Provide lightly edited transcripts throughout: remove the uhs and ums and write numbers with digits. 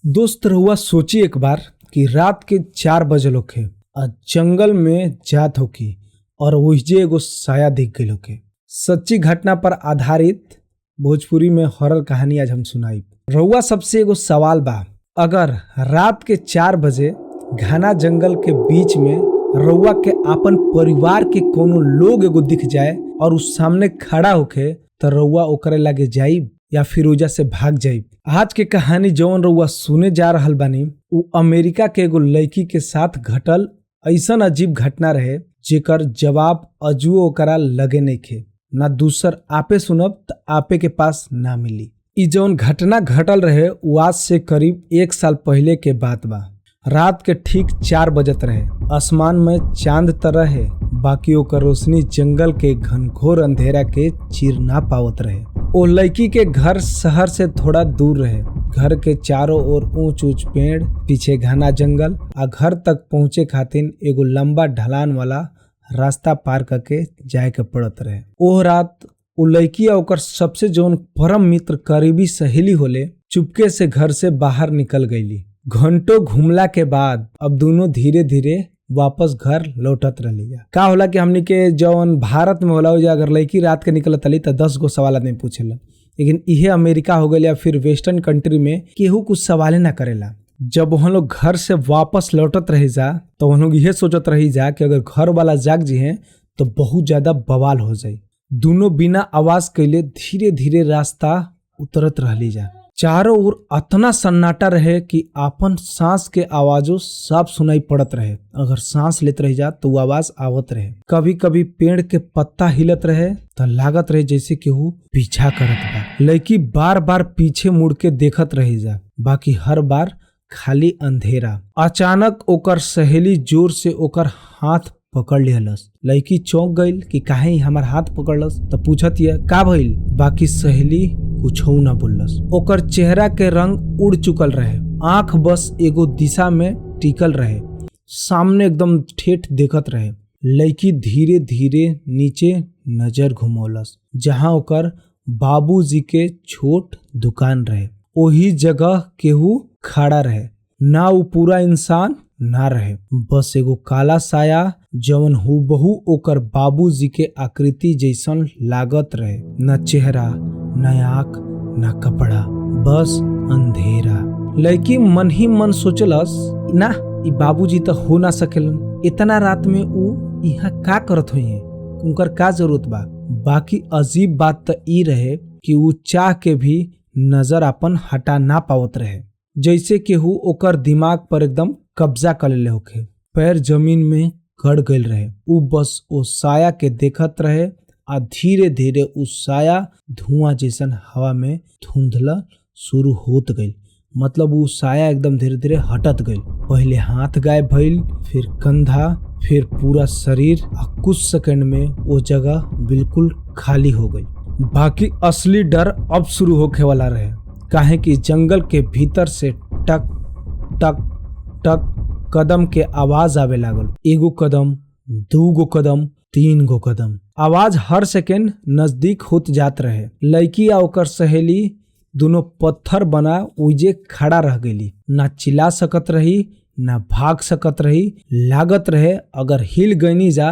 दोस्त रउआ सोची एक बार कि रात के 4 बजे होखे आ जंगल में जात होखी और ओहिजे एगो साया दिख गइल होखे। सच्ची घटना पर आधारित भोजपुरी में हॉरर कहानी आज हम सुनाई। रउआ सबसे एगो सवाल बा, अगर रात के 4 बजे घना जंगल के बीच में रउआ के आपन परिवार के कोनो लोग एगो दिख जाए और उ सामने खड़ा होखे त रउआ ओकरे लागे जाइब या फिर ओइजा से भाग जाइब? आज के कहानी जौन रउआ सुने जा रहल बानी उ अमेरिका के एगो लड़की के साथ घटल ऐसन अजीब घटना रहे जेकर जवाब अजुओ ओकरा लगे नइखे, ना दूसर आपे सुनब त आपे के पास ना मिली। इ जौन घटना घटल रहे उ आज से करीब 1 साल पहले के बात बा। रात के ठीक 4 बजत रहे। आसमान में चांद त रहे, बाकी ओकर रोशनी जंगल के घनघोर अंधेरा के चीर ना पावत रहे। ओ लड़की के घर शहर से थोड़ा दूर रहे। घर के चारों ओर ऊंच ऊंच पेड़, पीछे घना जंगल आ घर तक पहुंचे खातिर एगो लंबा ढलान वाला रास्ता पार करके जाए के पड़त रहे। ओह रात उ लड़की आ ओकर सबसे जौन परम मित्र करीबी सहेली होले चुपके से घर से बाहर निकल गईली। घंटों घूमला के बाद अब दोनों धीरे धीरे वापस घर लौटत रहली। का होला कि हमनी के जौन भारत में होला ओइजा अगर लड़की रात के निकलत हली त 10 गो सवाल आदमी पूछेला, लेकिन इहे अमेरिका हो गइल या फिर वेस्टर्न कंट्री में केहू कुछ सवाले ना करेला। जब वहाँ लोग घर से वापस लौटत रही जा तो वहाँ लोग इहे सोचत रही जा कि अगर घर वाला जाग जी हैं तो बहुत ज़्यादा बवाल हो जाई। दोनों बिना आवाज़ कैले धीरे धीरे रास्ता उतरत रहली जा। चारों ओर अतना सन्नाटा रहे कि आपन सांस के आवाज़ों साफ सुनाई पड़त रहे। अगर सांस लेत रही जा तो वो आवाज़ आवत रहे। कभी कभी पेड़ के पत्ता हिलत रहे तो लागत रहे जैसे केहू पीछा करत बा। लड़की बार बार पीछे मुड़ के देखत रही जा, बाकी हर बार खाली अंधेरा। अचानक ओकर सहेली जोर से ओकर हाथ पकड़ लिहलस। लड़की चौंक गईल कि काहे हमार हाथ पकड़लस, त पूछत ये का भइल, बाकी सहेली कुछो ना बोललस। ओकर चेहरा के रंग उड़ चुकल रहे, आंख बस एगो दिशा में टिकल रहे, सामने एकदम ठेठ देखत रहे। लड़की धीरे धीरे नीचे नजर घुमौलस जहां ओकर बाबूजी के छोट दुकान रहे। ओही जगह केहू खड़ा रहे, ना उ पूरा इंसान ना रहे, बस एगो काला साया जवन हूबहू ओकर बाबूजी के आकृति जैसन लागत रहे। न चेहरा, न आँख, न कपड़ा, बस अंधेरा। लड़की मन ही मन सोचलस, ना इ बाबूजी त हो ना सकेलन, इतना रात में उ यहाँ का करत होइहे, उनकर का जरूरत बा। बाकी अजीब बात त इ रहे कि उ चाह के भी नजर अपन हटा ना पावत रहे, जैसे केहू ओकर दिमाग पर एकदम कब्जा कर लेले होखे। पैर जमीन में गड़ गइल रहे। उ बस ओ साया के देखत रहे आ धीरे धीरे उ साया धुआं जैसन हवा में धुंधला शुरू होत गइल। मतलब उ साया एकदम धीरे धीरे हटत गइल। पहले हाथ गायब भइल, फिर कंधा, फिर पूरा शरीर आ कुछ सेकंड में वो जगह बिल्कुल खाली हो गई। बाकी असली डर अब शुरू होखे वाला रहे, काहे कि जंगल के भीतर से टक टक टक कदम के आवाज आवे लागल। एगो कदम, 2 कदम, 3 गो कदम। आवाज हर सेकेंड नजदीक होत जात रहे। लड़की आ ओकर सहेली दोनों पत्थर बना उजे खड़ा रह गईली। ना चिल्ला सकत रही, ना भाग सकत रही। लागत रहे अगर हिल गईनी जा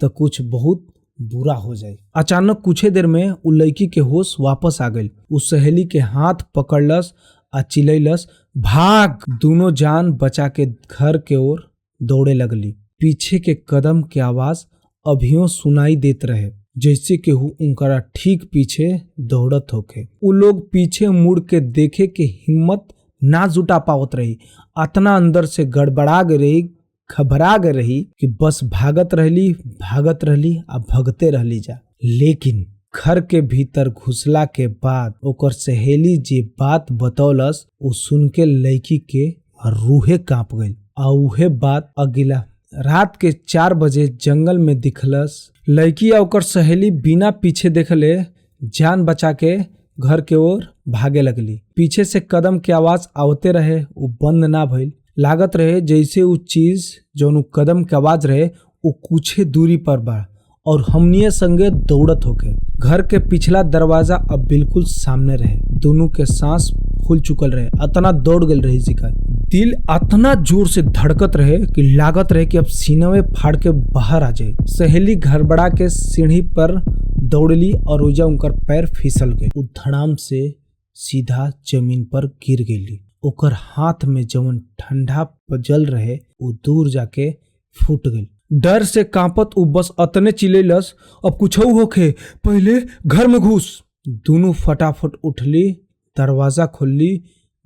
तो कुछ बहुत बुरा हो जाए। अचानक कुछ देर में उ लड़की के होश वापस आ गई। उ सहेली के हाथ पकड़लस आ चिल्लैलस, भाग! दोनों जान बचा के घर के ओर दौड़े लगली। पीछे के कदम के आवाज अभियो सुनाई देत रहे, जैसे केहू उनकरा ठीक पीछे दौड़त होखे। उ लोग पीछे मुड़ के देखे के हिम्मत ना जुटा पावत रही। अतना अंदर से गड़बड़ा गई रही, घबरा गई रही कि बस भागत रहली, भागत रहली आ भगते रहली जा। लेकिन घर के भीतर घुसला के बाद ओकर सहेली जे बात बतौलस उ सुन के लड़की के रूहे कांप गई। आ उहे बात अगला रात के 4 बजे जंगल में दिखलस। लड़की आ ओकर सहेली बिना पीछे देखले जान बचा के घर के ओर भागे लगली। पीछे से कदम के आवाज आवते रहे, उ बंद ना भइल। लागत रहे जैसे उ चीज जौन उ कदम के आवाज रहे उ कुछ दूरी पर बा और हमनिए संगे दौड़त होके। घर के पिछला दरवाजा अब बिल्कुल सामने रहे। दोनों के सांस फूल चुकल रहे, अतना दौड़ गई रही शिका। दिल अतना जोर से धड़कत रहे कि लागत रहे कि अब सीनवे फाड़ के बाहर आ जाए। सहेली घड़बड़ा के सीढ़ी पर दौड़ली और ओजा उनकर पैर फिसल गए। उ धड़ाम से सीधा जमीन पर गिर गई। ओकर हाथ में जवन ठंडा जल रहे उ दूर जाके फूट गई। डर से कांपत उ बस अतने चिल्लैलस, अब कुछ होखे पहले घर में घुस। दोनों फटाफट उठली, दरवाजा खोलली,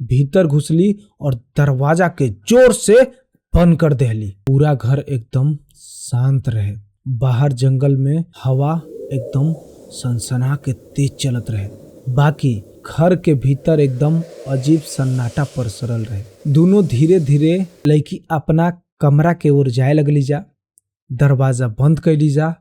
भीतर घुसली और दरवाजा के जोर से बंद कर देहली। पूरा घर एकदम शांत रहे। बाहर जंगल में हवा एकदम सनसना के तेज चलत रहे। बाकी घर के भीतर एकदम अजीब सन्नाटा पसरल रहे। दोनों धीरे धीरे लड़की अपना कमरा के ओर जाए लगली जा, दरवाजा बंद कैली जा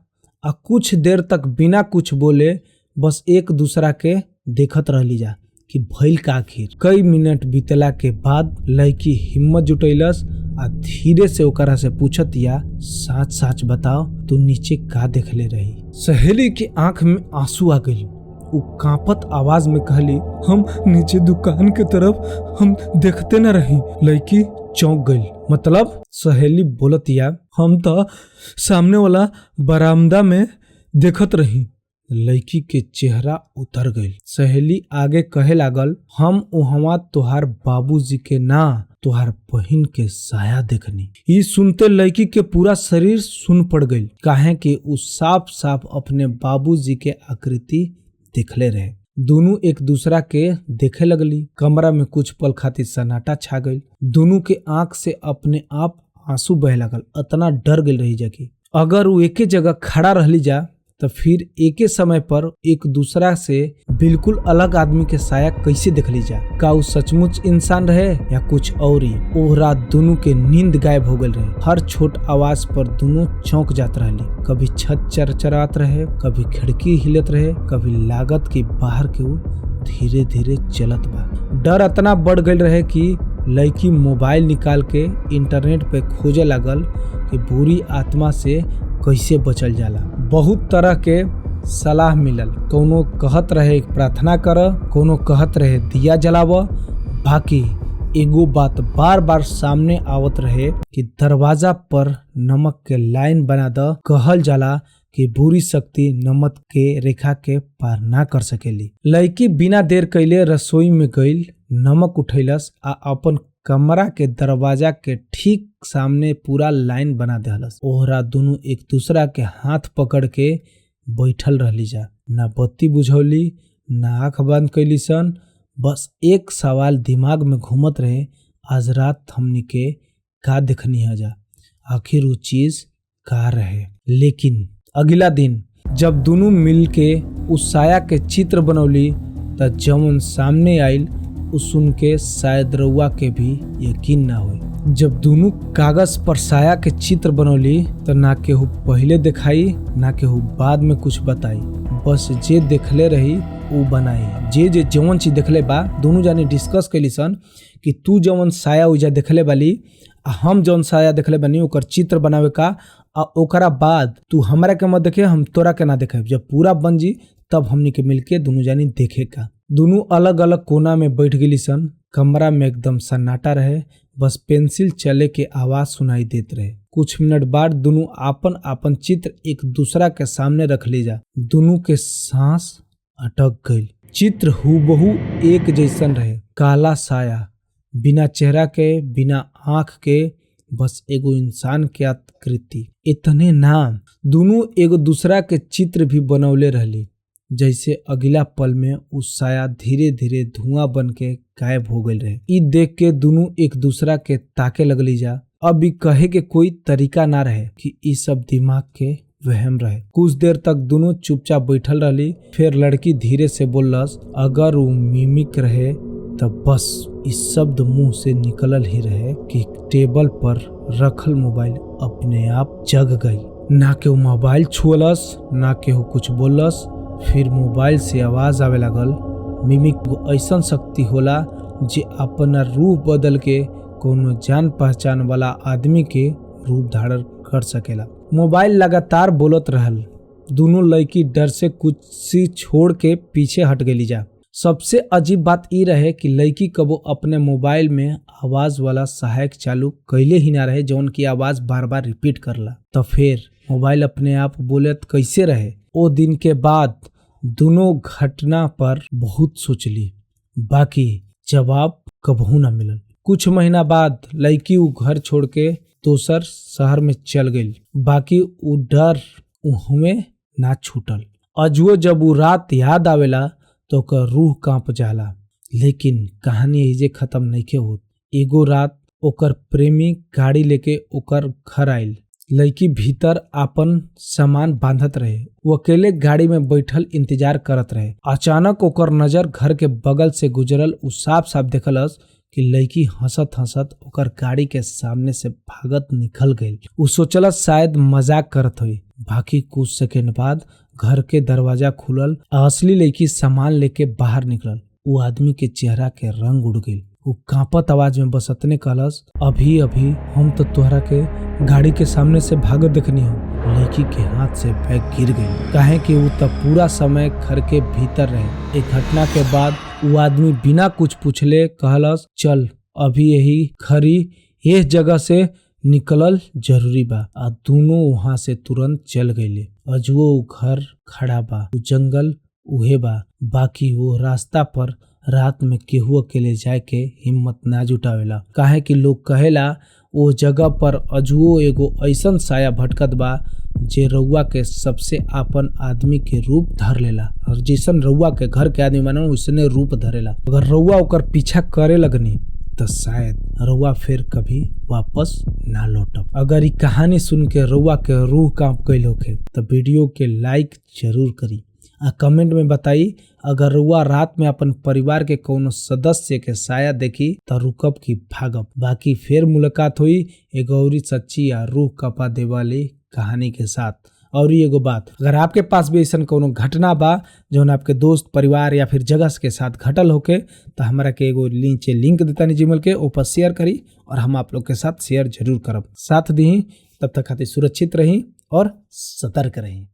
आ कुछ देर तक बिना कुछ बोले बस एक दूसरा के देखत रहली जा कि भइल का आखिर। कई मिनट बीतला के बाद लड़की हिम्मत जुटैलस आ धीरे से ओकरा से पूछत या, साच साच बताओ तू नीचे का देखले रही। सहेली के आंख में आंसू आ गई। उ कांपत आवाज में कहली, हम नीचे दुकान के तरफ हम देखते न रही। लड़की चौंक गई। मतलब? सहेली बोलतिया, हम तो सामने वाला बरामदा में देखत रही। लड़की के चेहरा उतर गई। सहेली आगे कहे लागल, हम वहां तोहार बाबूजी के ना तोहार बहिन के साया देखनी। ये सुनते लड़की के पूरा शरीर सुन पड़ गई, काहे कि उ साफ साफ अपने बाबूजी के आकृति देखले रहे। दोनों एक दूसरा के देखे लगली। कमरा में कुछ पल खातिर सन्नाटा छा गई। दोनों के आंख से अपने आप आंसू बहे लागल। अतना डर गई रही जा कि अगर वो एके जगह खड़ा रहली जा तो फिर एके समय पर एक दूसरा से बिल्कुल अलग आदमी के साया कैसे देख ली जा। का उ सचमुच इंसान रहे या कुछ और ही। ओह रात दोनों के नींद गायब हो गई रहे। हर छोट आवाज पर दोनों चौंक जात रहली। कभी छत चरचरात रहे, कभी खिड़की हिलत रहे, कभी लागत कि बाहर के उ धीरे धीरे चलत बा। डर इतना बढ़ गई रहे कि लड़की मोबाइल निकाल के इंटरनेट पे खोजे लागल कि बुरी आत्मा से कैसे बचल जाला। बहुत तरह के सलाह मिलल। कोनो कहत रहे प्रार्थना कर, कोनो कहत रहे दिया जलाव। बाकी एगो बात बार बार सामने आवत रहे कि दरवाजा पर नमक के लाइन बना द। कहल जाला कि बुरी शक्ति नमक के रेखा के पार ना कर सकेली। लड़की बिना देर कैले रसोई में गईल, नमक उठैलस आ अपन कमरा के दरवाजा के ठीक सामने पूरा लाइन बना देहलस। ओहरा दोनों एक दूसरा के हाथ पकड़ के बैठल रहली जा। ना बत्ती बुझौली ना आँख बंद कैली सन। बस एक सवाल दिमाग में घूमत रहे, आज रात हमनी के का देखनी है जा, आखिर वो चीज का रहे। लेकिन अगला दिन जब दोनों मिल के उस साया के चित्र बनौली त जवन सामने आयल उ सुन के शायद रउआ के भी यकीन ना होई। जब दोनों कागज पर साया के चित्र बनौली त ना केहू पहले दिखाई ना केहू बाद में कुछ बताई। बस जे देखले रही उ बनाई। जे जे जवन चीज देखले बा दोनों जाने डिस्कस कैली सन कि तू जवन साया उजा देखले बाली आ हम जवन साया देखले बानी ओकर चित्र बनावे का, आ ओकरा बाद तू हमरा के मत देखे हम तोरा के ना देखे। जब पूरा बन जी तब हमनी के मिलके दोनों जानी देखे का। दोनों अलग अलग कोना में बैठ गेली सन। कमरा में एकदम सन्नाटा रहे, बस पेंसिल चले के आवाज सुनाई देत रहे। कुछ मिनट बाद दोनों आपन आपन चित्र एक दूसरा के सामने रख ली जा। दोनों के सांस अटक गई। चित्र हूबहू एक जैसन रहे, काला साया, बिना चेहरा के, बिना आँख के, बस एगो इंसान के आकृति। इतने ना दोनों एगो दूसरा के चित्र भी बनौले रहली। जैसे अगला पल में उस साया धीरे धीरे धुआं बन के गायब हो गई रहे। ई देख के दोनों एक दूसरा के ताके लगली जा। अब ई कहे के कोई तरीका ना रहे कि ई सब दिमाग के वहम रहे। कुछ देर तक दोनों चुपचाप बैठल रहली। फिर लड़की धीरे से बोलस, अगर वो मिमिक रहे तब बस इस शब्द मुंह से निकलल ही रहे कि टेबल पर रखल मोबाइल अपने आप जग गई। ना के वो मोबाइल छुअलस ना केहू कुछ बोलस। फिर मोबाइल से आवाज आवे लागल, मिमिक ऐसन शक्ति होला जे अपना रूप बदल के कोनो जान पहचान वाला आदमी के रूप धारण कर सकेला। मोबाइल लगातार बोलत रहल। दोनों लड़की डर से कुछ सी छोड़ के पीछे हट गई जा। सबसे अजीब बात ई रहे कि लड़की कबो अपने मोबाइल में आवाज वाला सहायक चालू कैले ही ना रहे, जौन की आवाज बार बार रिपीट करला। तो फिर मोबाइल अपने आप बोलत कैसे रहे? ओ दिन के बाद दोनों घटना पर बहुत सोचली, बाकी जवाब कबहू ना मिलल। कुछ महीना बाद लड़की उ घर छोड़ के दोसर शहर में चल गई, बाकी उ डर उहमे ना छूटल। अजुओ जब उ रात याद आवेला तो ओकर रूह कांप जाला। लेकिन कहानी एजे खत्म नइखे होत। एगो रात ओकर प्रेमी गाड़ी लेके ओकर घर आयल। लड़की भीतर आपन सामान बांधत रहे। वो अकेले गाड़ी में बैठल इंतजार करत रहे। अचानक ओकर नजर घर के बगल से गुजरल। उ साफ साफ देखलस कि लड़की हंसत हंसत ओकर गाड़ी के सामने से भागत निकल गई। उ सोचलस शायद मजाक करत होई। बाकी कुछ सेकंड बाद घर के दरवाजा खुलल, असली लड़की सामान लेके बाहर निकलल। उ आदमी के चेहरा के रंग उड़ गई। वो कांपत आवाज में बस अतने कहलस, अभी अभी हम तो तोहरा के गाड़ी के सामने से भागत देखनी हो। लड़की के हाथ से बैग गिर गई, काहे कि वो तब पूरा समय घर के भीतर रहे। एक घटना के बाद वो आदमी बिना कुछ पूछले कहलस, चल अभी यही खरी इस जगह से निकलल जरूरी बा। आ दोनों वहां से तुरंत चल गईले। अजुओ घर खड़ा बा, उ जंगल उहे बा, बाकी वो रास्ता पर रात में केहू अकेले जाए के हिम्मत ना जुटावेला, काहे कि लोग कहेला वो जगह पर अजुओ एगो ऐसन साया भटकत बा जे रउआ के सबसे आपन आदमी के रूप धर लेला, और जैसन रउआ के घर के आदमी मानो वैसने रूप धरेला। अगर रउआ ओकर पीछा करे लगनी तो शायद रउआ फिर कभी वापस ना लौटब। अगर ई कहानी सुन के रउआ के रूह कांप गईल होखे तो वीडियो के लाइक जरूर करी आ कमेंट में बताई अगर रउआ रात में अपन परिवार के कोनो सदस्य के साया देखी तो रुकब की भागब। बाकी फिर मुलाकात हुई एगो औरी सच्ची या रूह कपा दे वाली कहानी के साथ। और एगो बात, अगर आपके पास भी ऐसा कोनो घटना बा जौन आपके दोस्त, परिवार या फिर जगह के साथ घटल होके, तो हमरा के एगो नीचे लिंक देतानी जीमेल के ऊपर शेयर करी और हम आप लोग के साथ शेयर जरूर करब। साथ दी, तब तक खातिर सुरक्षित रही और सतर्क रही।